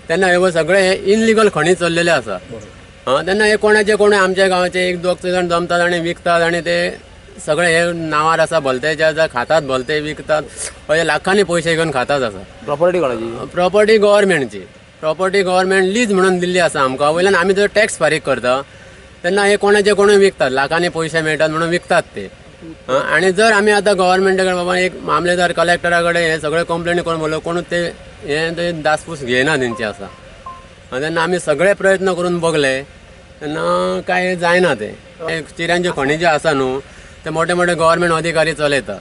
तेन्ना हे सगळे हे इनलिगल खणी चल्लेले आसा. तेन्ना हे कोणाचे कोण आमच्या गांवाचे एक दोग जाण जमतात आनी विकतात आनी ते सगळे हे नांवार आसा भलते जे आसा खातात भलते विकतात, अशे लाखांनी पयशे घेवन खातात आसा. प्रॉपर्टी कोणाची? प्रॉपर्टी गव्हर्मेंटची. प्रॉपर्टी गव्हर्मेंट लीज म्हणून दिल्ली आसा आमकां, वयल्यान आमी जर टॅक्स फारीक करता तेन्ना हे कोणाचे कोणूय विकतात, लाखांनी पयशे मेळटात म्हणून विकतात ते. आनी जर आमी आतां गव्हर्मेंटा कडेन बाबा एक मामलेदार कलेक्टरा कडेन हे सगळे कंप्लेनी करून बोलो कोणूच ते हे ते दासपूस घेयना तेंची आसा. तेन्ना आमी सगळे प्रयत्न करून बगले तेन्ना कांय जायना. ते चिऱ्यांच्यो खणी ज्यो आसा न्हू ते मोठे मोठे गव्हर्मेंट अधिकारी चलयतात.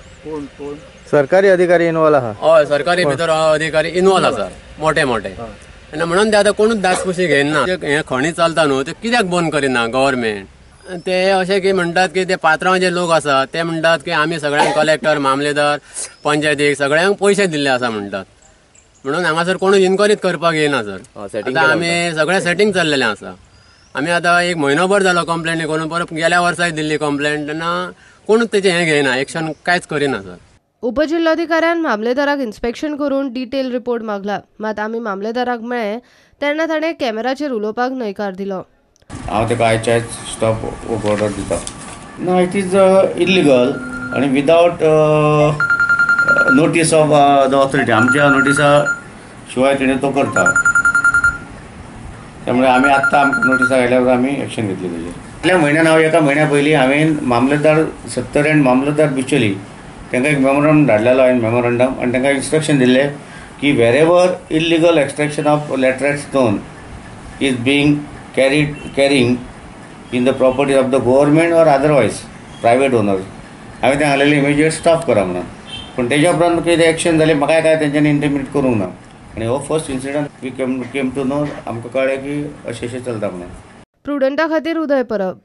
सरकारी अधिकारी इनवॉल्व आहा? हय, सरकारी भितर अधिकारी इनवॉल्व आसा मोठे मोठे. तेन्ना म्हणून ते आतां कोणूच दासपुशी घेयना. हे खणी चलता न्हू ते कित्याक बंद करिना गव्हर्मेंट? ते अशें की म्हणटात की ते पात्रांव जे लोक आसा ते म्हणटात की आमी सगळ्यांक कलेक्टर मामलेदार पंचायतीक सगळ्यांक पयशे दिल्ले आसा म्हणटात, म्हणून हांगासर कोणूच इन्क्वायरीच करपाक येयना सर. आतां आमी सगळें सेटींग चल्लेलें आसा. आमी आतां एक म्हयनोभर जालो कंप्लेनी करून, परत गेल्या वर्साय दिल्ली कंप्लेन, तेन्ना कोणूच तेचें हें घेयना, एक्शन कांयच करिना सर. उपजिल्लोधिकाऱ्यान मामलेदाराक इन्स्पेक्शन करून डिटेल रिपोर्ट मागला, मात आमी मामलेदाराक मेळ्ळे तेन्ना ताणें कॅमेराचेर उलोवपाक न्हयकार दिलो. हांव ताका आयच्या स्टॉप ऑर्डर दिता ना, it is illegal आनी without notice of the authority. आमच्या नोटिसा शिवाय तेणें तो करता, त्यामुळे आमी आत्तां आमकां नोटिसा आयल्यावर आमी एक्शन घेतली तेजेर. फाटल्या म्हयन्यान हांव एका म्हयन्या पयलीं हांवें मामलेदार सत्तरी आनी मामलेदार बिचोली तांकां एक मेमोरंडम धाडलेलो हांवें, मेमोरंडम, आनी तांकां इन्स्ट्रक्शन दिल्लें की wherever illegal extraction of laterite stone is being carrying in the property of the government or otherwise private owners, हांवें तें घालेलें इमिजिएट स्टॉप करा म्हणून. पूण तेज्या उपरांत कितें एक्शन जालें म्हाका काय तेंच्यांनी इंटिमेट करूंक ना. आनी हो first incident we came to know, आमकां कळ्ळें की अशें अशें चलता म्हणून. प्रुडंटा खातीर उदय परब.